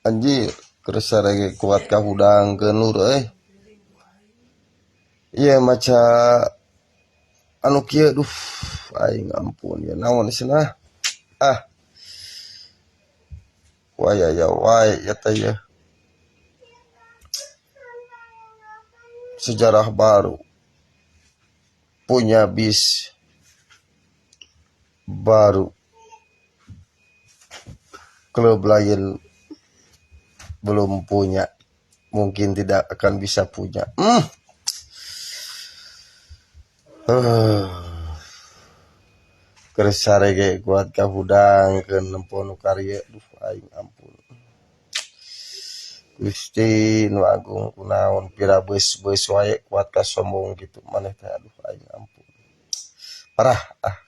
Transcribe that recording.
Anjir, keur sarege kuat kahudangkeun lur euy. Ieu maca anu kieu, duh, aing ampun, ieu naon cenah ah. Waya ya wae ieu teh ieu. Sejarah baru punya bis baru, klub lain belum punya, mungkin tidak akan bisa punya. Keur sarege kuat kahudangkeun nempo nu karieu, duh, aing ampun. Gusti nu Agung, kunaon pira beus-beus wae kuat ka sombong kitu maneh teh? Aduh, aing ampun. Parah ah.